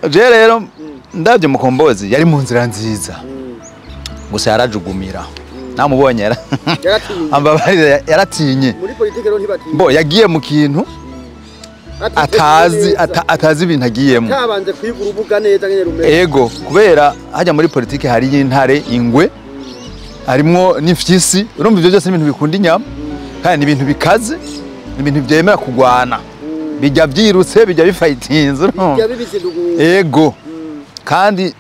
Je rero ndabye Mukombozi yari mu nzira nziza, gusa yarajugumira. Namubonye Yaratinye. Ambabarire, yaratinye. Muri politike rero ntibatinya. Bo yagiye mu kintu atazi, atazi ibintu agiyemo. Kabanze kwiga urubuga neza nyene rumeze. Ego, kubera hajya muri politike hari intare, ingwe, harimwo n'imfyisi. Urumva ivyo byose ni ibintu bikunda inyama, kandi ni ibintu bikaze, ni ibintu byemera kugwana, bijya byirutse, bijya bifayitinze, urumva? Bijya bibizindugu. Ego, kandi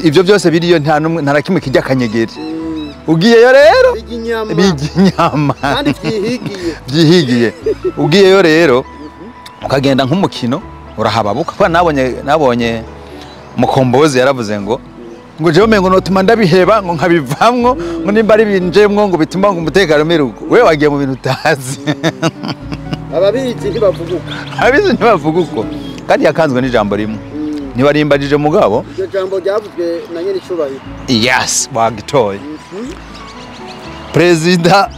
ivyo byose biriyo, nta numwe, nta na kimwe kijya akanyegeri. Ugiyeyo rero Bijya inyama. Bijya inyama. Kandi vyihigiye. Byihigiye. Ugiyeyo rero ukagenda nk'umukino, urahababuka. Kuko nabonye Mukombozi yaravuze ngo jewe mengo notuma ndabiheba, ngo nkabivamwo, ngo nimba ari binjemwo ngo bituma ngo umutekano umere uko. Wewe wagiye mu bintu utazi. Ababizi ntibavuga uko. Abizi ntibavuga uko, kandi yakanzwe n'ijambo rimwe. Ntibarimbagije mugabo. Iryo jambo ryavuzwe na nyene icubahiro. Yes, wagitoye. Perezida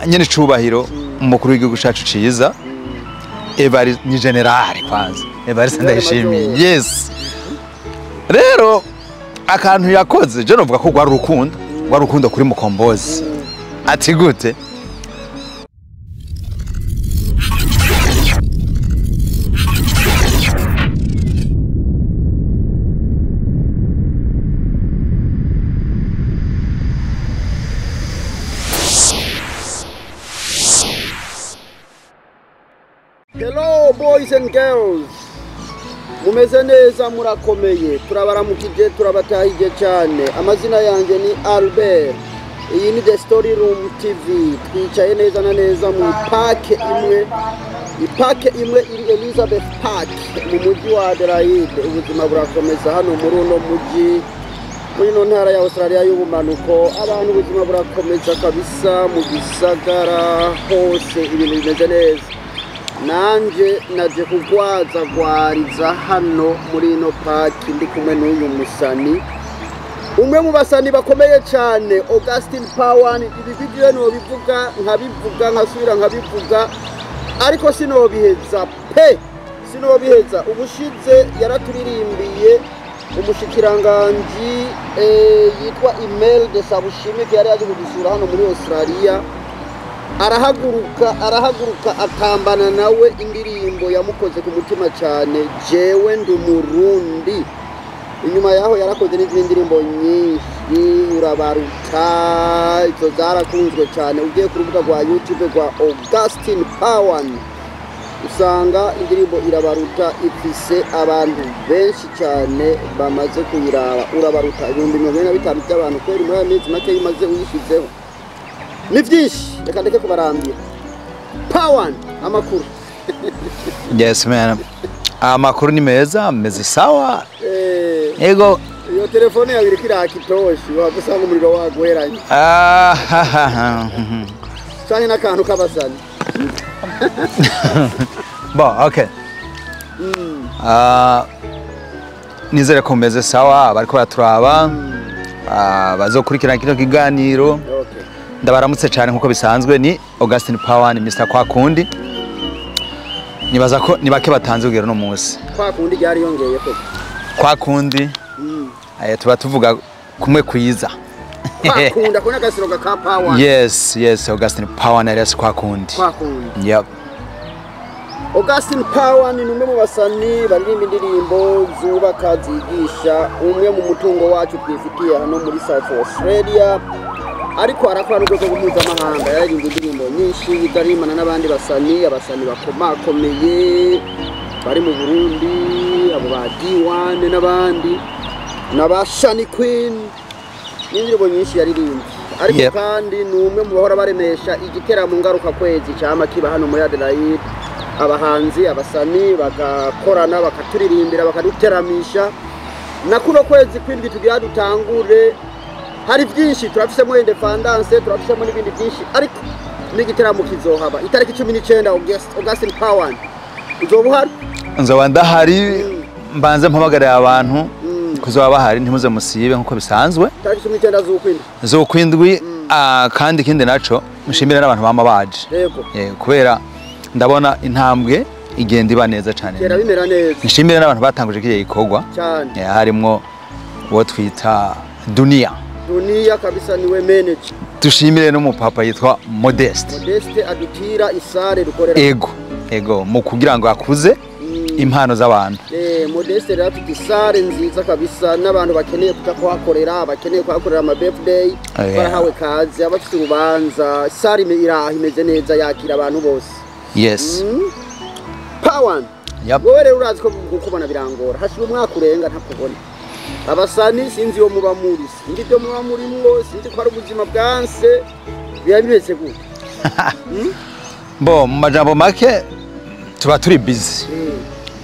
nyene icubahiro, umukuru w'igihugu cacu ciza, Evariste, ni général kwanza, Evariste Ndayishimiye. Major. Yes, rero akantu yakoze, je novuga ko rwari urukundo, rwari urukundo kuri Mukombozi. Ati gute? Hello boys and girls. Mumeze neza, murakomeye? Turabaramukije, turabatahije cyane. Amazina yanjye ni Albert. Iyi ni The Story Room TV. Twicaye neza na neza mu park imwe. Ipark imwe iri Elizabeth Park mu mujyi wa Adelaide. Ubuzima burakomeza hano muri uno mujyi, muri ino ntara ya Australia y'ubumanuko. Abantu ubuzima burakomeza kabisa, mu gisagara hose ibintu bimeze neza. Nanje naje kugwaza gwariza hano muri ino park ndi kumwe n'uyu musani, umwe mu basani bakomeye cyane, Augustin Pawan. Ibi video nobivuga nkabivuga, nkasubira nkabivuga, ariko sinobiheza pe, sinobiheza. Ubushize yaraturirimbiye umushikiranganji yitwa Imelde Sabushimike, yari yaje kudusura hano muri Australia, arahaguruka atambana nawe indirimbo yamukoze ku mutima cyane, "Jewe ndi Umurundi". Inyuma yaho yarakoze n'izindi ndirimbo nyinshi, "Urabaruta", izo zarakunzwe cyane. Ugiye ku rubuga rwa YouTube rwa Augustin Pawan usanga indirimbo "Irabaruta" ifise abantu benshi cyane bamaze kuyiraba. "Urabaruta", 45,000 by'abantu kweri muri aya minsi make imaze uyishyizeho, ni byinshi. Reka ndeke kubarambira. Pawan, amakuru? Yes man, amakuru ni meza, ameze sawa. Ego. Iyo telefone yawe iriko iraka itoshi, waba usanga umuriro waguheranye Ah, ha, ha, ha. canke n'akantu k'abasani. Bon, okay. Ah, nizere ko meze sawa, bariko baraturaba, bazokurikirana kino kiganiro. Ndabaramutse cyane nkuko bisanzwe, ni Augustin Pawan, Mr Kwakundi. Nibaza ko ni bake batanze urugero no munsi. Kwa kundi ryari yongeye koko. Kwakundi, tuba tuvuga kumwe kwiza. Kwa kunda kuna agasiroga ka Pawan. Yes, Augustin Pawan alias Kwakundi. Kwa kundi. Yep. Augustin Pawan ni umwe mu basani baririmba indirimbo zubaka, zigisha, umwe mu mutungo wacu twifitiye hano muri South Australia, ariko arakora n'urwego mpuzamahanga. Yaririmbye indirimbo nyinshi zaririmana n'abandi basani, abasani bakomakomeye bari mu Burundi, abo ba D1 n'abandi na ba Shani Queen, n'indirimbo nyinshi yaririmbye. Ariko kandi ni umwe mu bahora baremesha igiteramo ngaruka kwezi cyama kiba hano muri Adelaide, abahanzi, abasani bagakorana, bakaturirimbira, bakaduteramisha. Na kuno kwezi kwindwi tugira dutangure hari byinshi turafisemo, independence turafisemo n'ibindi byinshi, ariko n'igiteramo kizohaba itariki 19 August. Augustin Pawan, uzoba uhari? Nzoba ndahari. Mbanze mpamagarira abantu kuzoba bahari, ntimuze musibe nkuko bisanzwe. Itariki 19 z'ukwindwi. Z'ukwindwi. Kandi ikindi naco, mushimire n'abantu bama baje. Kubera ndabona intambwe Igenda iba neza cyane. Kera bimera neza. Nshimire n'abantu batanguje kiriya gikorwa. Cyane. Harimwo uwo twita Dunia. Dunia kabisa, niwe manager. Dushimire n'umupapa yitwa Modeste. Modeste adutira isare dukorera. Ego, ego, mu kugira ngo akuze impano z'abantu. Modeste rero afite isare nziza kabisa, n'abantu bakeneye kuja kuhakorera, bakeneye kuhakorera ama birthday, barahawe kazi, abafite urubanza, sare iraho imeze neza, yakira abantu bose. Pawan. Wowe rero urazi ko kukubona birangora, hashira umwaka urenga ntakubona. Abasani sinzi iyo muba muri, sinzi ibyo muba murimwo, sinzi ko ari ubuzima bwanse, biba bimeze gute? Bo mu majambo make tuba turi busy.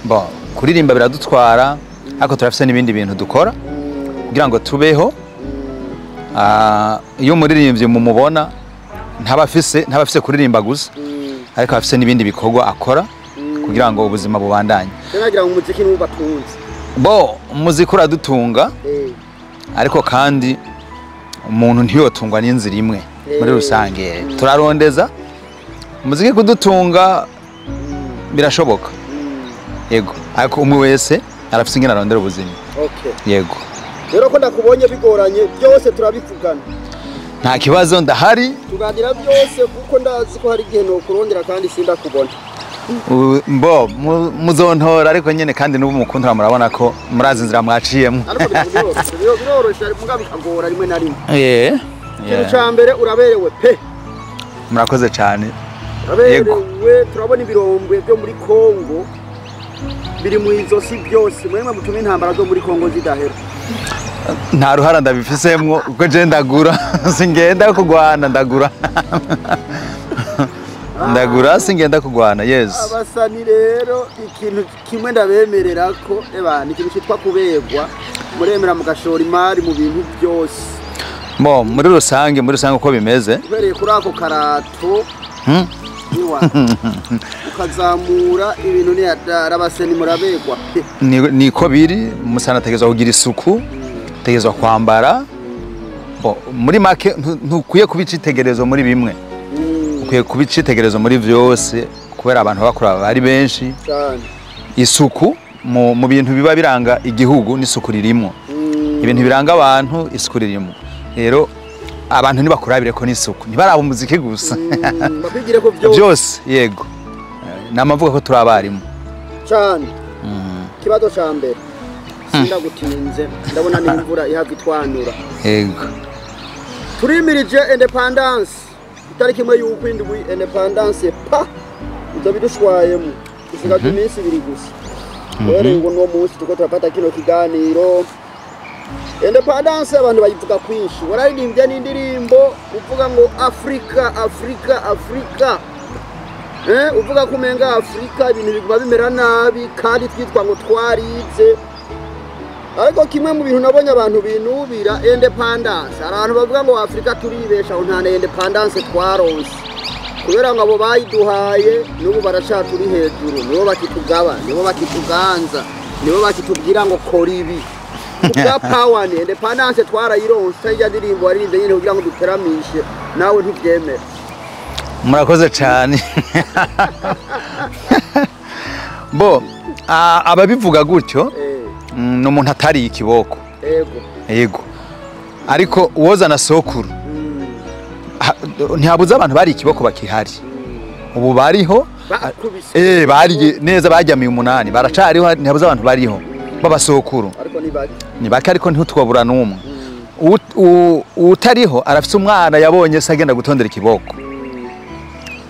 Bo kuririmba biradutwara, ariko turafise n'ibindi bintu dukora kugira ngo tubeho. Iyo umuririmbyi mumubona ntabafise kuririmba gusa, ariko afise n'ibindi bikorwa akora kugira ngo ubuzima bubandanye. Nagira ngo umuziki niwo ubatunze. Bo umuziki uradutunga, ariko kandi umuntu ntiyotungwa n'inzira imwe muri rusange. Turarondeza umuziki kudutunga birashoboka. Yego, ariko umwe wese arafise ingene arondera ubuzima. Yego. Rero ko ndakubonye bigoranye byose turabivugana. Nta kibazo, ndahari. Tuganira byose kuko ndazi ko hari igihe nokurondera kandi sindakubona. Mbo muzontora, ariko nyene kandi n'ubu mukundura murabona ko murazi inzira mwaciyemo. Ariko biroroshe, muga bikagora rimwe na rimwe. Ikintu ca mbere uraberewe pe. Murakoze cyane. Uraberewe, turabona ibirombwe byo muri Kongo biri mu izosi byose, mwemwe mutume intambara zo muri Kongo zidahera. Nta ruhara ndabifisemwo kuko je ndagura, singenda kugwana, ndagura. Ndagura singenda kugwana, yes. Abasani rero ikintu kimwe ndabemerera ko ni ikintu cyitwa kubegwa, muremera mugashora imari mu bintu byose. Mo muri rusange uko bimeze. Ubereye kuri ako karato niwa ukazamura ibintu ni arabaseni murabegwa pe. Niko biri, umusana ategerezwa kugira isuku, ategerezwa kwambara. Bo muri make ntukwiye kuba icitegererezo muri bimwe. Ukwiye kuba icitegererezo muri vyose kubera abantu bakora bari benshi. Cyane. Isuku mu bintu biba biranga igihugu n'isuku ririmo. Ibintu biranga abantu isuku ririmo. Rero abantu nibakurabire ko n'isuku, ntibaraba umuziki gusa. Bakwigire ko byose. Byose, yego. Namavuga ko turi abarimu. Cyane. Kibazo ca mbere. Sindagutinze, ndabona n'imvura ihava itwanura. Yego. Turimirije independence. Itariki imwe y'ukwindwi independence pa ibyo bidushwayemo. Dusigaje iminsi ibiri gusa. Rero ngo no munsi tuko turafata kino kiganiro. Independence abantu bayivuga kwinshi. Wararirimbye n'indirimbo uvuga ngo Afrika, Afrika, Afrika. Uvuga ko umenga Afrika ibintu biguma bimera nabi kandi twitwa ngo twarize. Ariko kimwe mu bintu nabonye abantu binubira independence, hari abantu bavuga ngo Afrika turibesha nta na independence twaronse. Kubera ngo abo bayiduhaye n'ubu baracaturi hejuru, nibo bakitugaba, nibo bakituganza, nibo bakitubwira ngo kora ibi. Kubwa power ni independence twarayironse, ijya ndirimbo waririmbye nyine kugira ngo duteramishe, nawe ntubyemera. Murakoze cyane. Bo ababivuga gutyo ni umuntu atari ikiboko. Yego. Yego. Ariko uwoza na sokuru ntihabuze abantu bari ikiboko bakihari. Ubu bariho bari neza bajyamiye 8 baracariho, ntihabuze abantu bariho babasokuru. Ariko ni bake. Ni bake ariko ntitwabura n'umwe. Utariho arafise umwana yabonye se agenda gutondera ikiboko.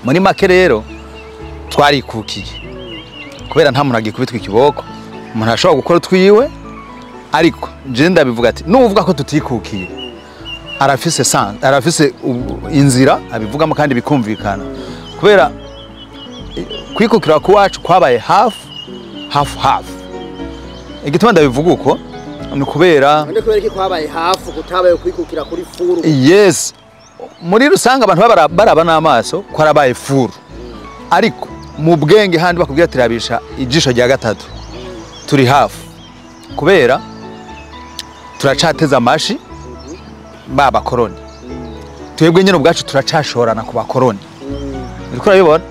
Muri make rero twarikukiye. Kubera nta muntu agikubitwa ikiboko, umuntu ashobora gukora twiwe, ariko je ndabivuga ati nuvuga ko tutikukiye arafise sans, arafise inzira abivugamo kandi bikumvikana. Kubera kwikukira kwacu kwabaye half half half. Igituma ndabivuga uko ni kubera nde kubera iki kwabaye half kutabaye kwikukira kuri furu. Yes, muri rusanga abantu baraba n'amaso ko arabaye furu. Ariko mu bwenge handi bakubwira tirabisha ijisho rya gatatu turi hafu. Kubera turacateza amashi baba koroni. Twebwe nyine ubwacu turacashorana ku bakoroni. Uriko urabibona?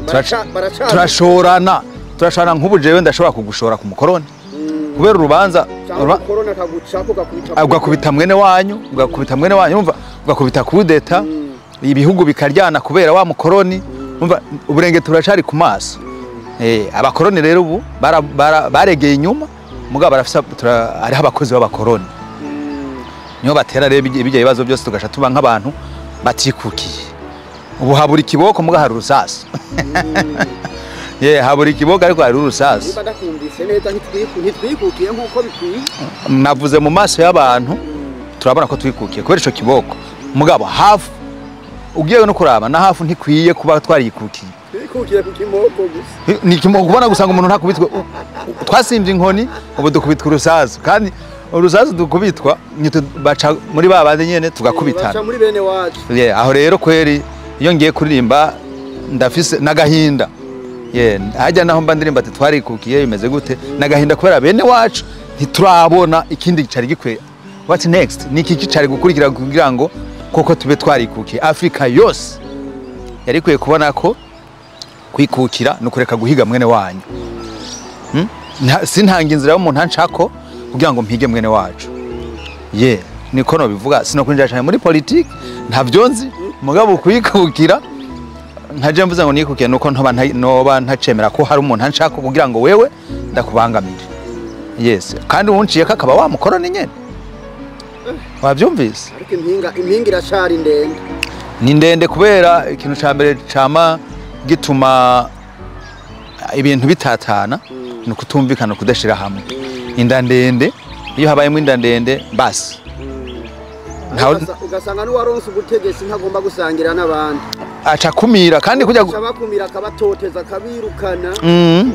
Turashorana, turashorana. Nk'ubu jewe ndashobora kugushora ku mukoroni kubera urubanza. Umukoroni akagucako, ugakubita. Ugakubita mwene wanyu, ugakubita mwene wanyu, urumva, ugakubita kudeta, ibihugu bikaryana kubera wa mukoroni. Umva, uburenge turacari ku maso. Abakoroni rero ubu baregeye inyuma, mugabo barafisa, hariho abakozi b'abakoroni niho batera rero ibijya bibazo byose, tugasha tuba nk'abantu batikukiye. Ubu habura ikiboko, muga hari urusasu. Ye, habura ikiboko ariko hari urusasu. Niba ndakumvise neza, ntitwikukiye nk'uko bikwiye. Navuze mu maso y'abantu turabona ko twikukiye kubera ico kiboko, mugabo hafu ugiye no kuraba na hafu ntikwiye kuba twarikukiye. Twikukiye ku kimoko gusa. Ni kimoko kubona gusanga umuntu ntakubitwe. Twasimvye inkoni, ubu dukubitwa urusasu, kandi urusasu dukubitwa baca muri ba bandi nyene tugakubitana. Baca muri bene wacu. Yeah, aho rero kweri iyo ngiye kuririmba ndafise n'agahinda. Yeah, hajya naho mba ndirimba ati twarikukiye bimeze gute, n'agahinda kubera bene wacu ntiturabona ikindi cari gikwiye. What next? Ni iki cari gukurikira kugira ngo koko tube twarikukiye? Afrika yose yari ikwiye kubona ko kwikukira no kureka guhiga mwene wanyu. Sintanga inzira y'umuntu anshako kugira ngo mpige mwene wacu. Ye, niko no bivuga, sinokwinjira cyane muri politiki, ntavyo nzi, mugabo kwikukira ntaje mvuze ngo nikukiye nuko ntoba noba ntacemera ko hari umuntu anshako kugira ngo wewe ndakubangamire. Yes, kandi unciye kakaba wa mukoroni nyene. Wavyumvise? Ariko impinga iracari ndende. Ni ndende kubera ikintu ca mbere cama gituma ibintu bitatana ni ukutumvikana, kudashira hamwe. Inda ndende, iyo habayemo inda ndende basi Ugasanga n'uwaronse ubutegetsi ntagomba gusangira n'abandi. Aca kumira kandi kujya Aca bakumira, akabatoteza, akabirukana,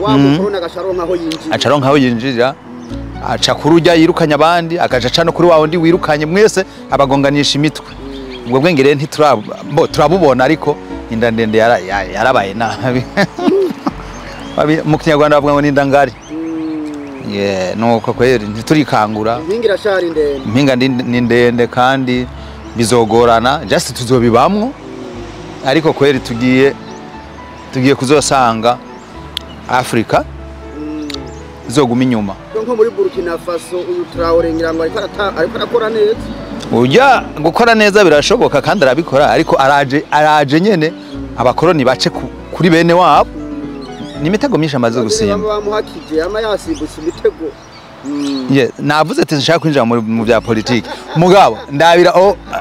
wa mukoroni agaca aho yinjira. Aca aronka aho yinjirira, aca kurujya yirukanye abandi, agaca aca no kuri wa wundi wirukanye, mwese abagonganisha imitwe. Ubwo bwenge rero ntiturabo turabubona, ariko inda ndende yarabaye nabi. Mu Kinyarwanda bavuga ngo ni inda ngari. Yeah, nuko kweri ntiturikangura. Impinga iracari ndende. Impinga ni ndende kandi bizogorana, just tuzobibamwo, ariko kweri tugiye kuzosanga Afrika izoguma inyuma. Nko muri Burkina Faso uyu Traoré ngira ngo ariko arakora neza. Ujya gukora neza birashoboka kandi arabikora, ariko araje nyene abakoroni bace kuri bene wabo. Ni imitego myinshi amaze gusimba. Bamuhakije ama yasimbutse imitego. Yeah, navuze ati nshaka kwinjira mu bya politiki, mugabo ndabira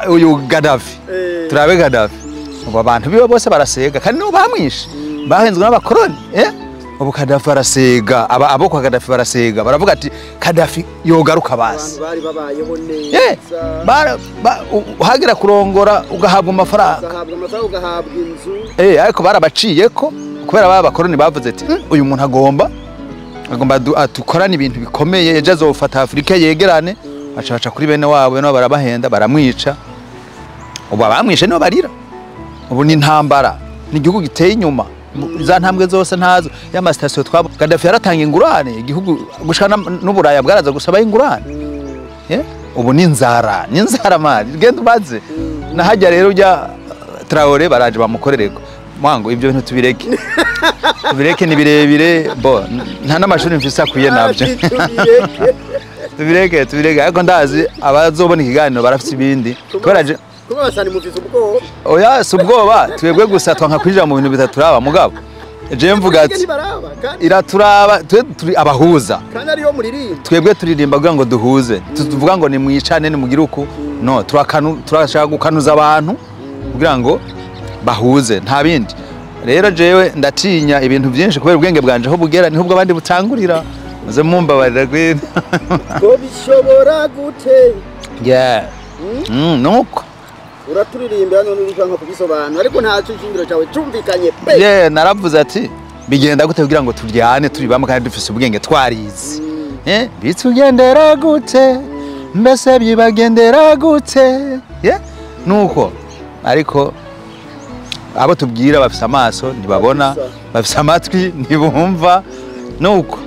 uyu Gaddafi. Turabe Gaddafi, ubu abantu biwe bose barasega kandi nibo bamwishe, bahenzwe n'abakoroni. Ubu Gaddafi barasega, abo kwa Gaddafi barasega, baravuga ati Gaddafi yogaruka basi. Abantu bari babayeho neza. Uhagira kurongora ugahabwa amafaranga. Ugahabwa amafaranga, ugahabwa inzu. Ariko barabaciyeko kubera baba bakoroni bavuze ati uyu muntu agomba atukorana ibintu bikomeye, ejo azofata Afrika yegerane. Baca kuri bene wabo nabo barabahenda, baramwica. Ubu abamwishe nibo barira. Ubu ni intambara, ni igihugu giteye inyuma, za ntambwe zose ntazo y'ama station twabo. Gaddafi yaratanga ingurane igihugu gushika n'Uburaya bwaraza gusaba ingurane. Ubu ni inzara, ni inzara mari genda ubaze. Nahajya rero ujya Traoré baraje bamukorereko. Mwango ibyo bintu tubireke. Tubireke ni birebire, bo nta n'amashuri mfise akwiye navyo. Tubireke, tubireke, ariko ndazi abazobona ikiganiro barafise ibindi. Kubera Kuba basani mufise ubwoba. Oya, si ubwoba, twebwe gusa twanka kwinjira mu bintu bitaturaba, mugabo je mvuga ati Ntibaraba kandi iraturaba, twe turi abahuza. Kandi ariyo muririmba. Twebwe turirimba kugira ngo duhuze. Tuvuga ngo ni mwicane ni mugire uku. No, turashaka gukanuza abantu kugira ngo bahuze, nta bindi. Rero jewe ndatinya ibintu byinshi kubera ubwenge bwanje aho bugera niho ubwo abandi butangurira. Muze mumbabarira kwini. Ko bishobora gute? Yeah. Nuko Uraturirimbira none uri kubisobanura, ariko ntacyo ishingiro cyawe cumvikanye pe. Yeah, naravuze ati bigenda gute kugira ngo turyane turi bamwe kandi dufise ubwenge twarize. Bitugendera gute? Mbese bibagendera gute? Yeah, nuko ariko abo tubwira bafise amaso ntibabona, bafise amatwi ntibumva, nuko.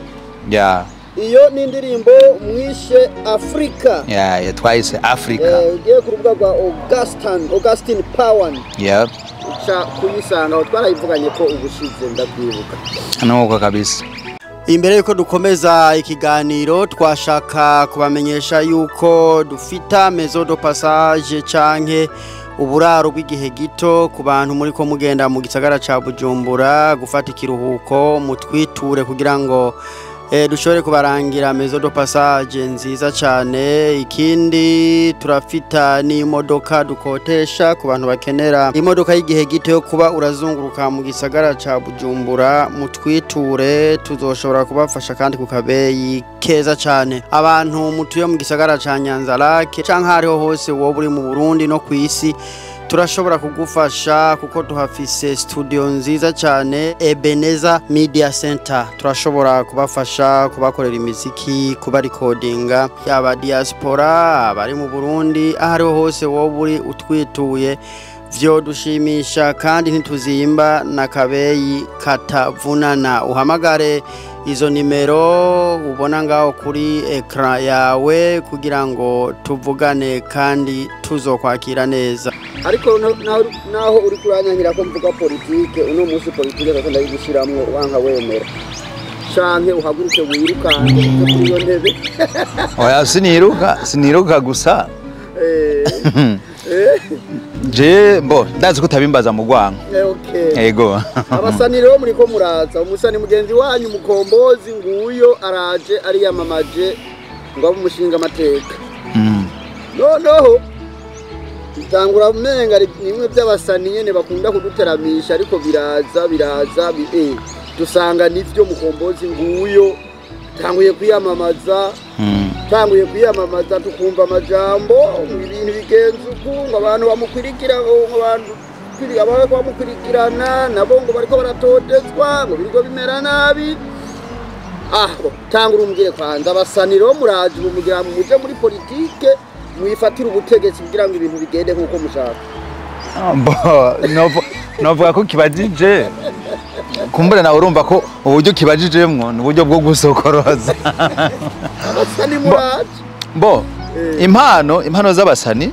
Yeah. Iyo ni indirimbo mwishe Afrika. Yeah, twayise Afrika. Ugiye ku rubuga rwa Augustin Pawan. Yeah. Uca kuyisanga aho twarayivuganye ko ubushize, ndabyibuka. Nuko kabisa. Imbere yuko dukomeza ikiganiro, twashaka kubamenyesha yuko dufita maison de passage canke uburaro bw'igihe gito ku bantu muri ko mugenda mu gisagara ca Bujumbura gufata ikiruhuko. Mutwiture kugira ngo dushobore kubarangira maison de passage nziza cyane. Ikindi, turafita n'imodoka dukotesha ku bantu bakenera imodoka y'igihe gito yo kuba urazunguruka mu gisagara ca Bujumbura. Mutwiture, tuzoshobora kubafasha kandi ku kabeyi keza cyane. Abantu mutuye mu gisagara ca Nyanza-Lac canke hariho hose wowe uri mu Burundi no ku isi, turashobora kugufasha kuko tuhafise studio nziza cyane, Ebeneza Media Center. Turashobora kubafasha kubakorera imiziki, kubarikodinga, yaba diaspora, abari mu Burundi, aho ariho hose wowe uri, utwituye vyo dushimisha kandi ntituzimba na kabeyi katavunana. Uhamagare izo nimero ubona ngaho kuri écran yawe kugira ngo tuvugane kandi tuzokwakira neza. Ariko naho uri kuranyangira ko mvuga politike, uno munsi politike gako ndayigushiramwo, wanka wemera canke uhaguruke wirukange uve kuri iyo ntebe. Oya, siniruka, siniruka gusa. Je mbo ndazi ko utabimbaza mu rwanko. Okay. Ego. Abasani rero muriko muraza, umusani mugenzi wanyu Mukombozi nguyo araje, ariyamamaje ngo abe umushinga amateka. Noneho bitangura umenga ari nimwe by'abasani nyene bakunda kuduteramisha, ariko biraza biraza dusanga nivyo. Mukombozi nguyo tanguye kwiyamamaza. Tanguye kwiyamamaza, tukumva amajambo ngo ibintu bigenze uku, ngo abantu bamukwirikira, ngo abantu abariko bamukurikirana nabo ngo bariko baratotezwa, ngo biriko bimera nabi. Aho tangura umbwire kwanza, abasani rero muraje ubu mugira muje muri politike, mwifatire ubutegetsi kugira ngo ibintu bigende nk'uko mushaka? Bo novuga ko kibajije, kumbure nawe urumva ko uburyo kibajijemwo ni uburyo bwo gusokoroza. Abasani muraje. Bo impano z'abasani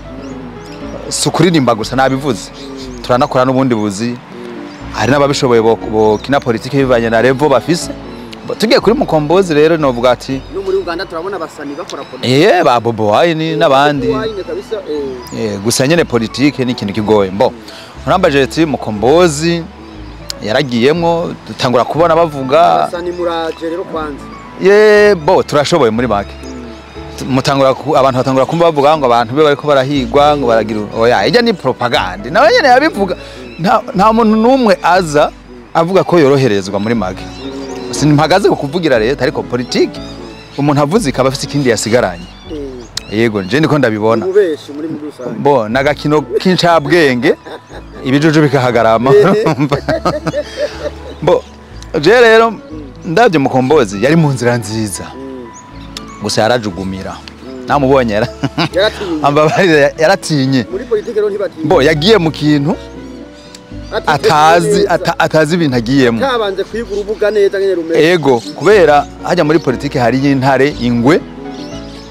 si ukuririmba gusa, nabivuze, turanakora n'ubundi buzi. Hari n'ababishoboye bokina politike bivanye na level bafise. Bo, tugiye kuri Mukombozi rero, novuga ati No muri Uganda turabona abasani bakora politike. Ba Bobo Wine n'abandi. Bobi Wine kabisa. Gusa nyene politike ni ikintu kigoye. Mbo urambaje ati Mukombozi yaragiyemwo, dutangura kubona bavuga. Abasani muraje rero kwanza. Ye bo turashoboye muri make. Mutangura abantu batangura kumva bavuga ngo abantu be bariko barahigwa, ngo baragira, oya, ijya ni propaganda. Nawe nyene yabivuga, nta muntu n'umwe aza avuga ko yoroherezwa muri make. Simpagaze ku kuvugira leta, ariko politike umuntu avuze ikaba afise ikindi yasigaranye. Yego, nje ndiko ndabibona. Ububeshi muri rusange. Bo nagakino k'incabwenge, ibijuju bikahagarama. Bo je rero ndabye, Mukombozi yari mu nzira nziza, gusa yarajugumira, namubonye Yaratinye. Ambabarire, yaratinye. Muri politike rero ntibatinya. Bo yagiye mu kintu atazi neza. Atazi ibintu agiyemo. Kabanze kwiga urubuga neza nyene rumeze. Ego, kubera hajya muri politike hari intare, ingwe,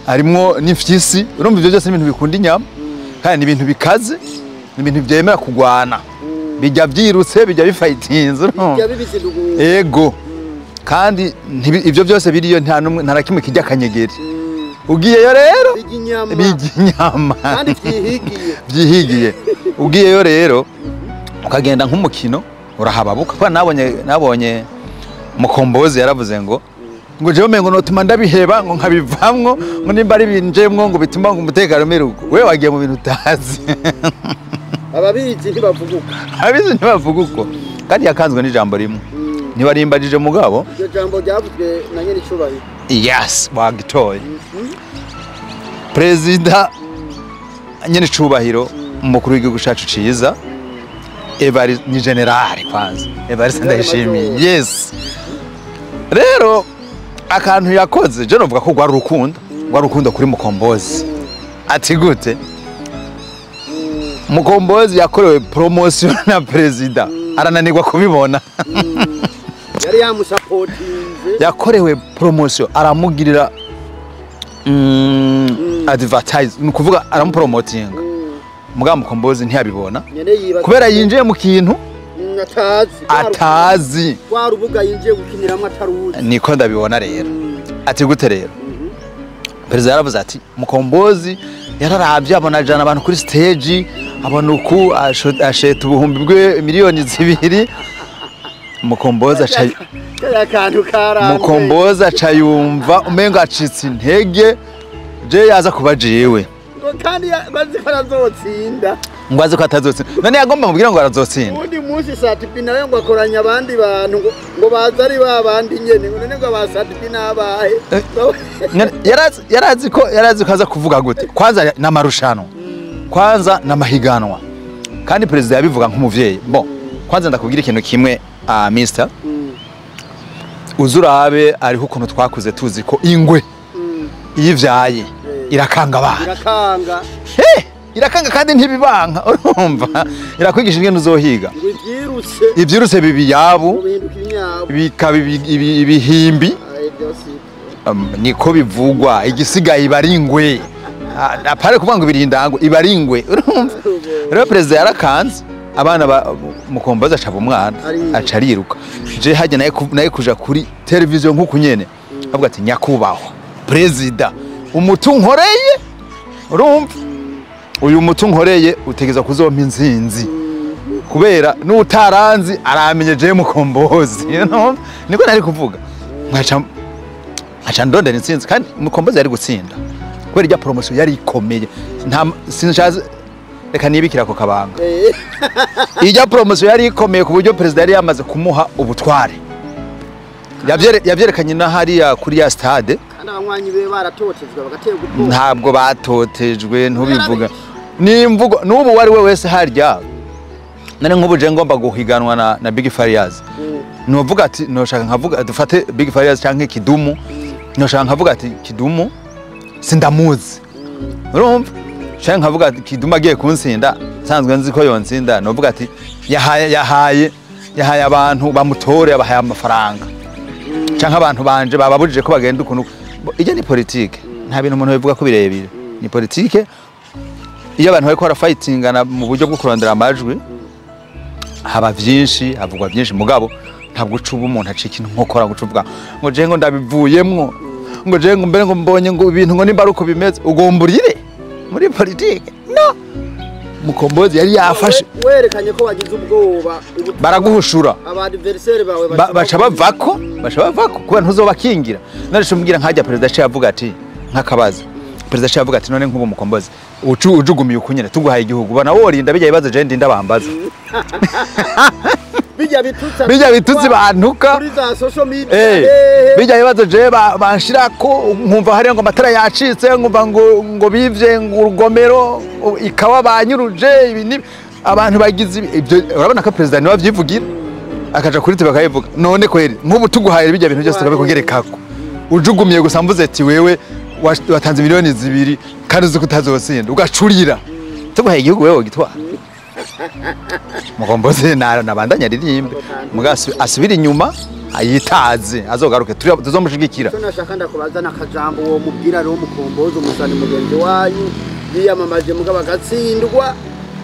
harimwo n'imfyisi. Urumva ivyo byose ni ibintu bikunda inyama, kandi ni ibintu bikaze, ni ibintu byemera kugwana, bijya byirutse, bijya bifayitinze, urumva? Bijya bibizindugu. Ego, kandi ivyo byose biriyo, nta numwe, nta na kimwe kijya akanyegeri. Ugiyeyo rero Bijya inyama. Bijya inyama. Kandi vyihigiye. Byihigiye. Ugiyeyo rero ukagenda nk'umukino, urahababuka, kuko nabonye Mukombozi yaravuze ngo jewe umengo notuma ndabiheba, ngo nkabivamwo, ngo nimba ari binjemwo ngo bituma ngo umutekano umera uko. Wewe wagiye mu bintu utazi. Ababizi ntibavuga uko. Abizi ntibavuga uko, kandi yakanzwe n'ijambo rimwe. Ntiwarimbagije mugabo. Iryo jambo ryavuzwe na nyene icubahiro. Yes, wagitoye, perezida nyene icubahiro, umukuru w'igihugu cacu ciza, Evari ni général kwanza, Evariste Ndayishimiye. Yes, rero akantu yakoze, je novuga ko rwari urukundo, rwari urukundo kuri Mukombozi. Ati gute? Mukombozi yakorewe promotion na perezida, arananirwa kubibona. Yari yamusapotinze. Yakorewe promotion, aramugirira advertise, ni ukuvuga aramupromotinga. Mugabo Mukombozi ntiyabibona kubera yinjiye mu kintu atazi kwa rubuga yinjiye gukiniramwe ataruzi. Niko ndabibona rero. Ati gute rero? Perezida yaravuze ati Mukombozi yararavye abona ajana abantu kuri stage, abona uku asheta ubuhumbi bwe 2 miliyoni. Mukombozi aca Mukombozi aca yumva umengo acitse intege. Je yaza kuba jewe ngo kandi bazi ko arazotsinda, ngo azi ko atazotsinda. None yagomba mubwira ngo arazotsinda. Undi munsi Satipi nawe ngo akoranya abandi bantu ngo baza ari ba bandi nyene, ngo none ngo ba Satipi nabahe? Yarazi ko aza kuvuga gute. Kwanza n'amarushanwa, kwanza n'amahiganwa, kandi perezida yabivuga nk'umuvyeyi. Bon, kwanza ndakubwira ikintu kimwe, mister, uzurabe ariho ukuntu twakuze tuzi ko ingwe iyo ivyaye irakanga abana. Irakanga. Irakanga kandi ntibibanka, urumva irakwigisha ingene uzohiga. Ngo ivyirutse, ivyirutse bibiyabu bihinduka imyabu, bikaba ibihimbi. Niko bivugwa, igisigaye iba ari ingwe. Apare kuvuga ngo ibirindango iba ari ingwe, urumva rero perezida yarakanze abana ba Mukombozi acaba umwana aca ariruka. Je hajya naye kuja kuri televiziyo nk'uku nyene avuga ati nyakubahwa perezida, umutu nkoreye, urumva uyu mutu nkoreye utegeza kuzompa inzinzi, kubera n'utaranzi aramenye je Mukombozi, you know? Niko nari kuvuga nkaca ndondera intsinzi. Kandi Mukombozi yari gutsinda kubera irya promotion yari ikomeye. Nta sinshazi, reka nibikira ako kabanga. Irya promotion yari ikomeye ku buryo perezida yari yamaze kumuha ubutware. Yavyerekanye na hariya kuri ya stade. Kandi abanywanyi be baratotejwe bagaterwa ubwoba. Ntabwo batotejwe, ntubivuga n'imvugo n'ubu wari we wese harya. Nari nk'ubu je ngomba guhiganwa na Big Farious, novuga ati noshaka nkavuga dufate Big Farious canke Kidumu, noshaka nkavuga ati Kidumu sindamuzi, urumva, canke nkavuga ati Kidumu agiye kunsinda nsanzwe nzi ko yonsinda, novuga ati yahaye abantu bamutore, abahaye amafaranga, canke abantu banje bababujije ko bagenda ukuntu. Ijya ni politike, nta bintu umuntu bivuga ko birebire, ni politike. Iyo abantu bariko barafightingana mu buryo bwo kurondera amajwi haba vyinshi, havugwa vyinshi. Mugabo ntabwo uca uba umuntu acika inkokora ngo uca uvuga ngo je ngo ndabivuyemwo, ngo je ngo mbere ngo mbonye ngo ibintu ngo nimba ari uko bimeze, ugomba urire muri politike. No Mukombozi yari yafashe. Werekanye ko wagize ubwoba baraguhushura. Aba adversaire bawe Baca bavako kubera ntuzobakingira. None umbwira nkajya perezida aciye avuga ati nk'akabazo, perezida aciye avuga ati none nk'ubu Mukombozi ucu ujugumiye ukunyene tuguhaye igihugu, bana worinda bijya bibazo je ndinda bambaza? Bijya bitutsi. Bijya bitutsi bantuka kuri za social media. Bijya bibazo je banshirako nkumva hariya ngo amatara yacitse, nkumva ngo bivye, ngo urugomero ikawa banyuruje, ibi abantu bagize ibyo. Urabona ko perezida niwe avyivugira, akaja kuri tebe akayivuga. None kweri nk'ubu tuguhaye bijya bintu byose tukabikugerekako, ujugumiye gusa mvuze ati wewe watanze 2 miliyoni kandi uzi ko utazotsinda, ugacurira, tuguhaye igihugu wewe wogitwara? Mukombozi nabandanya aririmbe, muga asubire inyuma ayitaze, azogaruke tuzomushigikira. Icyo nashaka ndakubaza n'akajambo uwo mubwira rero Mukombozi, umusani mugenzi wanyu yiyamamaje mugabo agatsindwa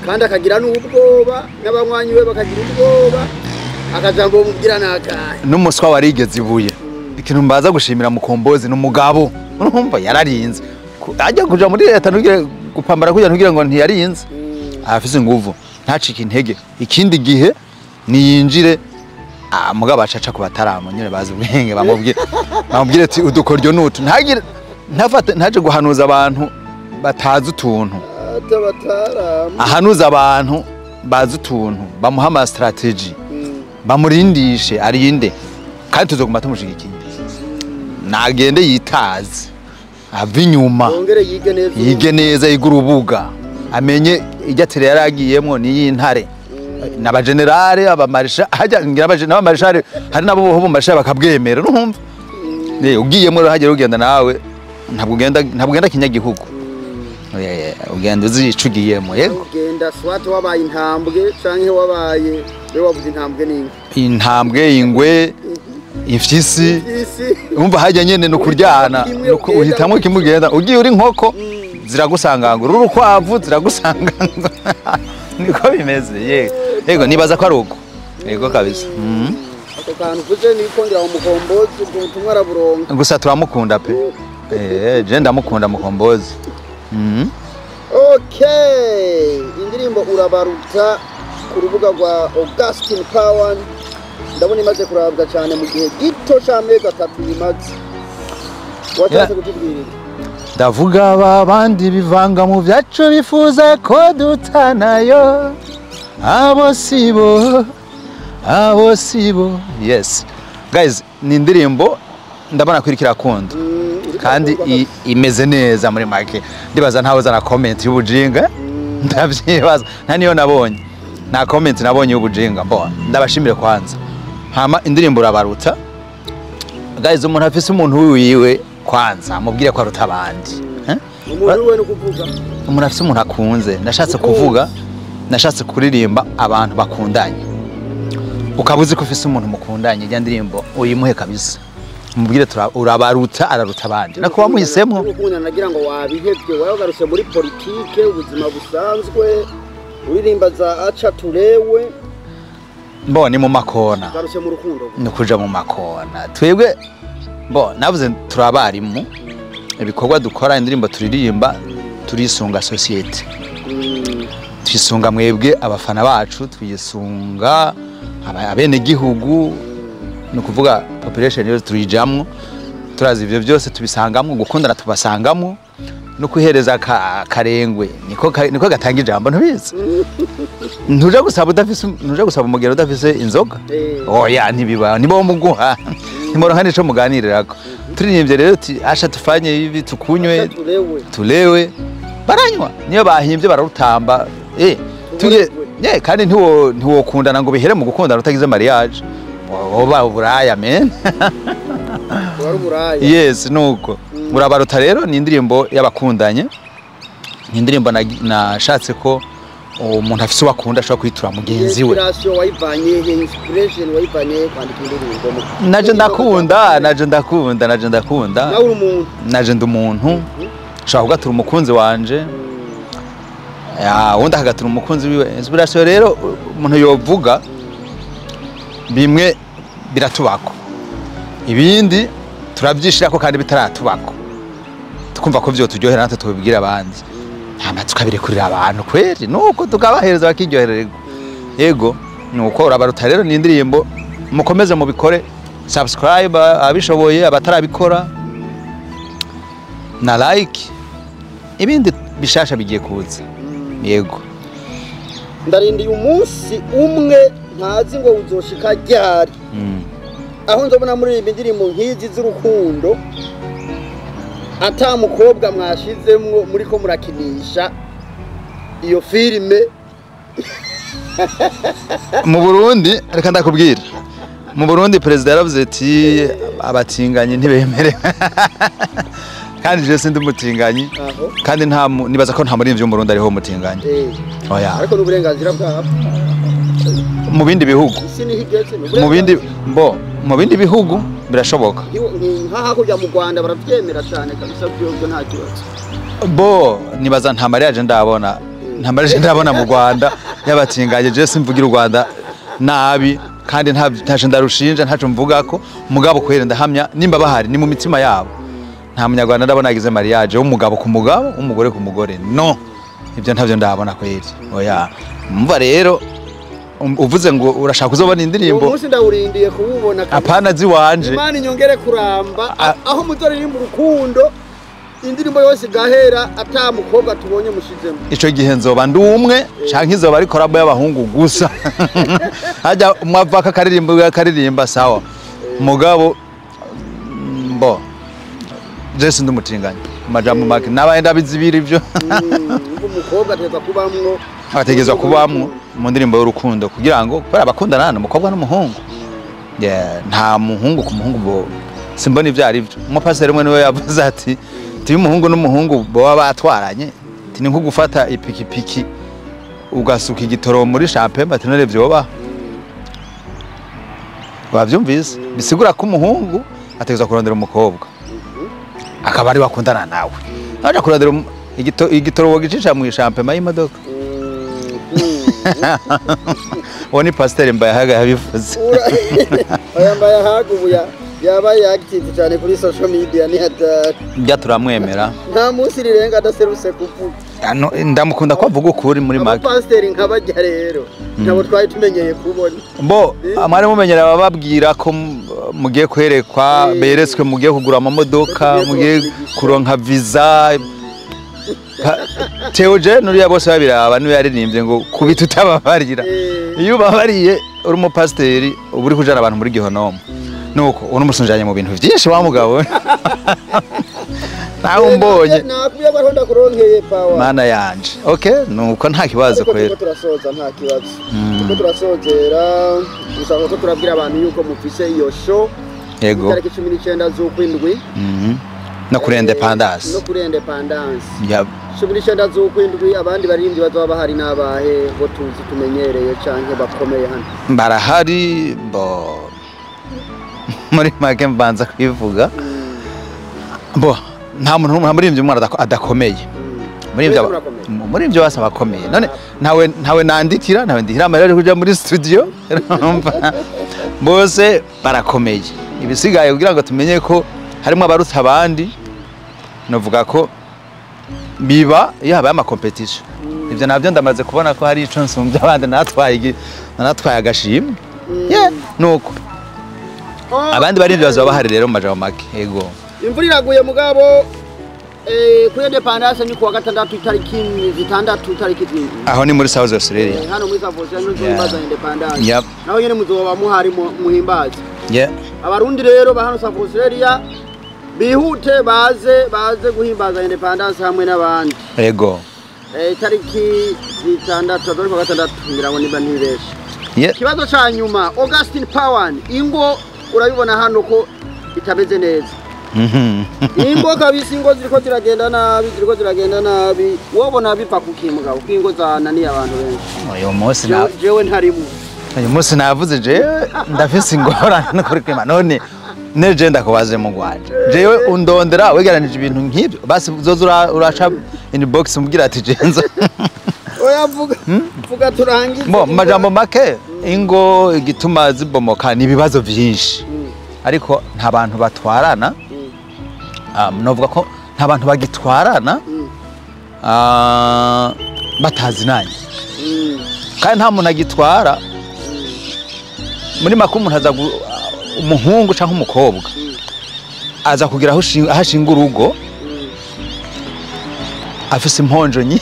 kandi akagira n'ubwoba n'abanywanyi be bakagira ubwoba, akajambo uwo mubwira ni akahe? N'umuswa warigeze ibuye. Ikintu mbaza gushimira Mukombozi ni umugabo, urumva yararinze ajya kuja muri leta, ntugire gupambara kugira ntugire ngo ntiyarinze, afise inguvu, ntacike intege. Ikindi gihe niyinjire, mugabo acaca ku bataramu nyine bazi ubwenge, bamubwire ati udukoryo nutu, ntagire ntafate ntaje guhanuza abantu batazi utuntu. Atabataramu. Ahanuza abantu bazi utuntu, bamuha ama strategy, bamurindishe arinde, kandi tuzoguma tumushigikiye. Nagende yitaze ava inyuma. Yongere yige neza. Yige neza, yige urubuga, amenye irya tere yari agiyemwo n'iy'intare n'abagenerale abamarisha hajya ngira n'abamarishare hari nabo bo mu marishare bakabwemera, urumva. Ugiyemwo rero hagera ugenda nawe ntabwo ugenda kinyagihugu. Ugenda uzi ico ugiyemwo, yego. Ugenda swat wabaye intambwe canke wabaye, we wavuze intambwe n'inka. Intambwe, ingwe, imfyisi. Isi. Umva hajya nyene no kuryana. Kimwe nuko ugenda uhitamwo kimwe ugenda ugiye uri inkoko. ziragusangangura, urukwavu ziragusangangura. Niko bimeze. Yego, nibaza ko ari uko. Yego kabisa. Ako kantu uvuze niko ngira Umukombozi ubwo butumwa araburonka. Gusa turamukunda pe. Je ndamukunda Mukombozi. Okay, indirimbo Urabaruta ku rubuga rwa Augustin Power ndabona imaze kurabwa cyane mu gihe gito c'amezi 3 imaze. Washatse kutubwira iki? Ndavuga babandi bivanga mu byacu bifuza ko dutanayo, abo sibo, abo sibo. Yes guys, ni indirimbo ndabona ko iriko irakunda kandi imeze neza muri make. Ndibaza ntawe zana comment y'ubujinga, ndavyibaza nta niyo nabonye, nta comment nabonye y'ubujinga. Bo ndabashimire kwanza. Hama indirimbo Urabaruta guys, umuntu afise umuntu wiwe kwanza mubwire ko aruta abandi. Umuntu we no kuvuga umuntu afise umuntu akunze. Nashatse kuvuga, nashatse kuririmba abantu bakundanye. Ukabuzi ko ufise umuntu mukundanye, ijya ndirimbo uyimuhe kabisa, mubwire urabaruta, araruta abandi. Nako wamuhisemo ukunda nagira ngo wabihevye, wagarutse muri politike, ubuzima busanzwe, uririmba za aca turewe. Mbo ni mu makona, garutse mu rukundo, ni kuja mu makona. Twebwe bo navuze turabarimu, ibikorwa dukora, indirimbo turirimba, turisunga societe, twisunga mwebwe abafana bacu, twisunga abene gihugu, ni ukuvuga population yose turijamwo, turazi ivyo byose tubisangamwo, gukundana tubasangamwo, no kwihereza karengwe niko gatanga ijambo. Ntubizi, ntuja gusaba udafise, ntuja gusaba umugero udafise inzoga. Oya ntibiba, nibo muguha ntimuronka nico muganirirako. Turirimbye rero asha tufanye ibi, tukunywe tulewe, baranywa niyo bahimbye bararutamba. Tuge kandi ntiwokundana ngo bihere mu gukundana utagize mariage, woba uburaya men. Yes, nuko Urabaruta rero ni indirimbo y'abakundanye, ni indirimbo nashatse ko umuntu afise uwakunda ashobora kwitura mugenzi we. Inspiration wayivanye, inspiration wayivanye kwandika indirimbo? Naje ndakunda, naje ndakunda, naje ndakunda. Nawe uri umuntu? Naje ndi umuntu. Nshobora kugatura umukunzi wanje, ya wundi akagatura umukunzi wiwe. Inspiration rero umuntu yovuga bimwe biratubako, ibindi turabyishirako kandi bitaratubako, tukumva ko vyo turyohera natwe tubibwira abandi, hama tukabirekurira abantu kweri, nuko tukabahereza bakiryohererwa. Yego, nuko Urabaruta rero ni indirimbo mukomeze mubikore, subscribe abishoboye, abatarabikora na like, ibindi bishasha bigiye kuza. Yego, ndarindiye umunsi umwe ntazi ngo uzoshika ryari, aho nzobona muri indirimbo nk'izi z'urukundo ata mukobwa mwashizemwo muri ko murakinisha iyo filime. Mu Burundi, reka ndakubwira, mu Burundi president yaravuze ati abatinganyi ntibemere. Kandi je sindi umutinganyi, kandi nta nibaza ko nta murimvyi mu Burundi ariho umutinganyi. Oya, ariko n'uburenganzira bwabo mu bindi bihugu, mu bindi bihugu birashoboka. Nka hakurya mu Rwanda baravyemera cyane kabisa, byo nta kibazo. Bo nibaza nta mariage ndabona, nta mariage ndabona mu Rwanda y'abatingaje. Je simvugira u Rwanda nabi kandi ntaje ndarushinja, ntaco mvuga ko mugabo kwere ndahamya nimba bahari ni mu mitima yabo. Nta munyarwanda ndabona agize mariage w'umugabo ku mugabo, w'umugore ku mugore. No, ibyo ntavyo ndabona kwere. Oya, mva rero uvuze ngo urashaka kuzobona indirimbo, umunsi ndawurindiye kuwubona. Apana ziwanje, Imana inyongere kuramba aho muzoririmba urukundo, indirimbo yose gahera ata mukobwa tubonye mushizemo. Ico gihe nzoba ndi umwe canke izoba ari collab y'abahungu gusa. Hajya umwavaka karirimba akaririmba sawa, mugabo mbo je sindi umutinganyi amajambo make nabaye ndabizibira ivyo. Umukobwa ategezwa kubamwo, ategezwa kubamwo mu ndirimbo y'urukundo kugira ngo kubera abakundana n'umukobwa n'umuhungu. Nta muhungu ku muhungu bo simbona ivyo ari byo. Umupasiteri umwe niwe yavuze ati tiyo umuhungu n'umuhungu baba batwaranye, ati ni nko gufata ipikipiki ugasuka igitoro muri champagne, ati none vyoba bavyumvise. Bisigura ko umuhungu ategezwa kurondera umukobwa akaba ari wakundana nawe, aje kurondera Igitoro gicisha mu ishampema y'imodoka. Uwo ni Pasiteri Mbayahaga yabivuze. Oya, Mbayahaga ubu yabaye active cyane kuri social media, ni hatari. Njya turamwemera. Nta munsi rirenga adaserutse kuvuga. Ano, ndamukunda ko avuga ukuri muri make. Abapasiteri nk'abajya rero ntabwo twari tumenyeye kubona. Bo mwari mumenyera bababwira ko mugiye kwerekwa, beretswe mugiye kugura amamodoka, Tugiye mugiye kuronka imigisha. Kuronka visa. Theogene uriya bose babiraba niwe yaririmbye ngo kubita utababarira. Iyo ubabariye uri umupasiteri, uba uri kujana abantu muri gihonomo. Nuko uno musunjanye mu bintu byinshi wa mugabo, nawe umbonye. Nakubwiye ko ariho ndakuronkeye, Power. Mana yanje, okay, nuko nta kibazo. Ariko Kwera. Turiko turasoza, nta kibazo, turiko turasozera gusa ko turabwira abantu yuko mufise iyo show itariki 19 z'ukwindwi. No kuri Independence. No kuri Independence. Ya. 19 z'ukwindwi. Abandi baririmbyi bazoba bahari n'abahe bo tuzi tumenyereye canke bakomeye hano? Barahari. Bo muri make mbanza kwivuga, bo nta muntu, nta muririmbyi umwe adakomeye. Muri Mwese ibyo murakomeye? Muri ibyo bose abakomeye. None ntawe nandikira, ntawe ndihira amahera yo kuja muri studio. Urumva, bose barakomeye. Ibisigaye kugira ngo tumenye ko harimo abarutsa abandi, novuga ko biba iyo habaye ama competition. Ibyo nabyo ndamaze kubona ko hari ico nsumbya abandi, natwaye agashimwe. Yeah, nuko abandi barivyo bazoba bahari rero mu majambo make, yego. Imvura iraguye mugabo kuri Independence ni kuwa gatandatu itariki 6, itariki 7. Aho ni muri South Australia. Hano muri South Australia muzohimbaza Independence. Yep. Naho nyene muzoba muhari muhimbaze. Yeah. Abarundi rero ba hano South Australia bihute baze guhimbaza Independence hamwe n'abandi. Yego. Itariki 6 azori kuwa gatandatu, ngira ngo niba ntibeshe. Yeah. Ikibazo ca nyuma, Augustin Pawan, ingo urabibona hano ko itameze neza. Ingo kabisa, ingo ziriko ziragenda nabi, ziriko ziragenda nabi. Wobona biva kuki mugabo ko ingo zananiye abantu benshi? Uyu munsi na Jewe ntarimo. Uyu munsi navuze jewe ndafise ingorane no kuri kwima. None neje ndakubaze mu Rwanda, jewe undondera wegeranije ibintu nk'ibyo, basi uzoza uraca inbox umbwira ati jenza. Oya, vuga vuga turangize. Bo mu majambo make, ingo igituma zibomoka ni ibibazo byinshi, ariko nta bantu batwarana. Novuga ko nta bantu bagitwarana batazinanye, kandi nta muntu agitwara. Muri make umuntu aza umuhungu cyangwa umukobwa aza kugira aho ashinga urugo afise imponjo nyi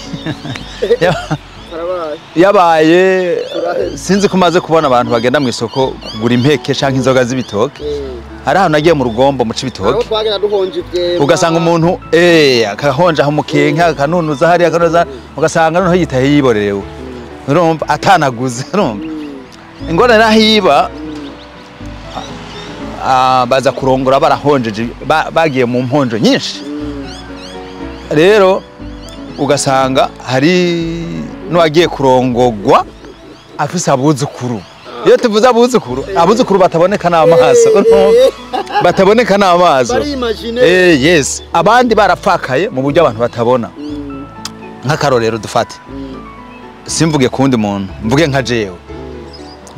Karabaye. Yabaye. Sinzi ko umaze kubona abantu bagenda mu isoko kugura impeke canke inzoga z'ibitoke. Hari ahantu nagiye mu Rugombo mu Aho Cibitoke, twagenda duhonje ivyema. Ugasanga umuntu akahonja aho umukenke, akanunuza hariya, akanunuza, ugasanga noneho yitaye yiborerewe, urumva atanaguze. Urumva ingorane naho iba, baza kurongora barahonjeje, bagiye mu mponjo nyinshi. Rero ugasanga hari n'uwagiye kurongogwa afise abuzukuru. Iyo tuvuze abuzukuru, abuzukuru bataboneka n'amaso, bataboneka n'amaso. Bari imagine. Yes, abandi barapfakaye mu buryo abantu batabona. Nk'akarorero dufate, simvuge kundi muntu, mvuge nka jewe.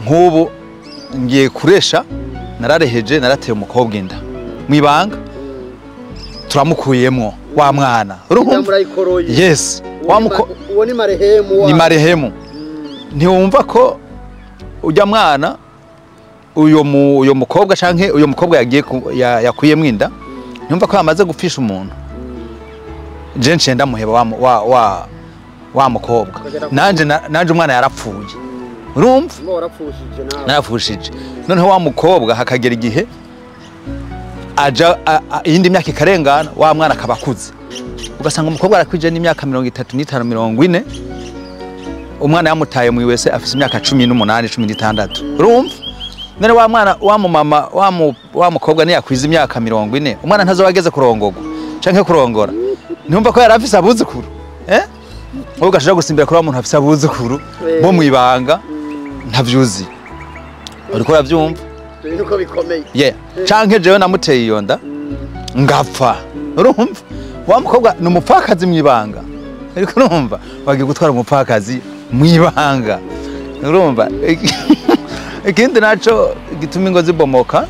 Nk'ubu ngiye kuresha, narareheje, narateye umukobwa inda mwibanga, turamukuyemwo wa mwana, urumva? Murayikoroye. Yes, wa muko Uwo ni marehemu wa. Ni marehemu. Ntiwumva ko ujya mwana, uyo mukobwa canke uyo mukobwa yagiye yakuyemwo inda, ntiwumva ko yamaze gupfisha umuntu? Je nciye ndamuheba wa mukobwa, nanje umwana yarapfuye, urumva? Mba warapfushije nawe. Narapfushije. Noneho wa mukobwa hakagera igihe aja iyindi myaka ikarengana, wa mwana akaba akuze, ugasanga umukobwa arakwije n'imyaka 35, 40, umwana yamutaye mu wese afise imyaka 18, 16, urumva? None wa mwana wa mumama wa mukobwa niyakwiza imyaka 40, umwana ntazoba ageze kurongorwa canke kurongora? Ntumva ko yari afise abuzukuru? Wowe ugashobora gusimbira kuri wa muntu afise abuzukuru bo mwibanga, ntavyuzi, uriko uravyumva? Ibintu uko bikomeye. Yeah, canke jewe namuteye iyo nda ngapfa, urumva? Wa mukobwa ni umupfakazi mwibanga, ariko urumva bagiye gutwara umupfakazi mwibanga. Urumva, ikindi naco gituma ingo zibomoka,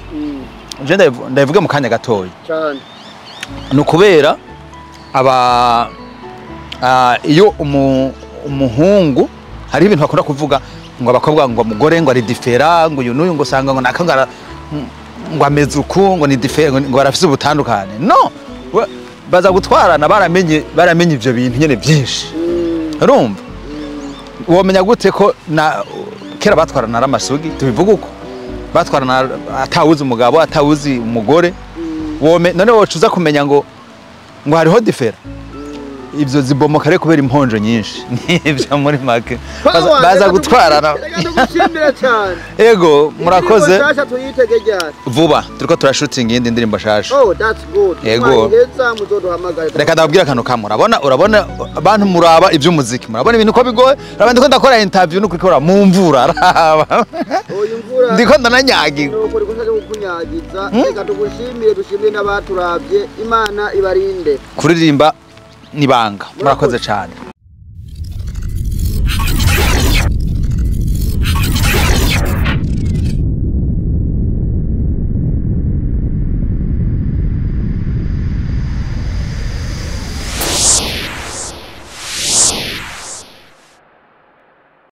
je ndabivuge mu kanya gatoya, Cyane. Ni ukubera aba iyo umuhungu, hari ibintu bakunda kuvuga ngo abakobwa, ngo umugore ngo ari différent, ngo uyu n'uyu, ngo usanga ngo naka ngo ngo ameze uku, ngo ni différent, ngo arafise ubutandukane. No baza gutwarana baramenye ivyo bintu nyene byinshi. Urumva, womenya gute ko na kera batwarana ari amasugi? Tubivuga uko batwarana, atawuzi umugabo, atawuzi umugore. Wome none woca uza kumenya ngo hariho différent? Ibyo zibomoka rero kubera imponjo nyinshi. Nibyo muri make. Baza gutwarana. Reka tugushimire cyane. Ego, murakoze. Indirimbo nshasha tuyitege ryari? Vuba turiko turashutinga iyindi ndirimbo nshasha. Oh, that's good. Yego. Mwaheza muzoduhamagare. Reka ndababwira akantu kamwe. Urabona abantu muraba iby'umuziki, murabona ibintu uko bigoye. Urabona ndiko ndakora interview nuko ikora mu mvura, raba. Oya, imvura. Ndiko ndananyagirwa. Nuko riko nshaka kukunyagiza. Reka tugushimire, dushimire n'abaturavye. Imana ibarinde. Kuririmba nibanga. Murakoze cyane.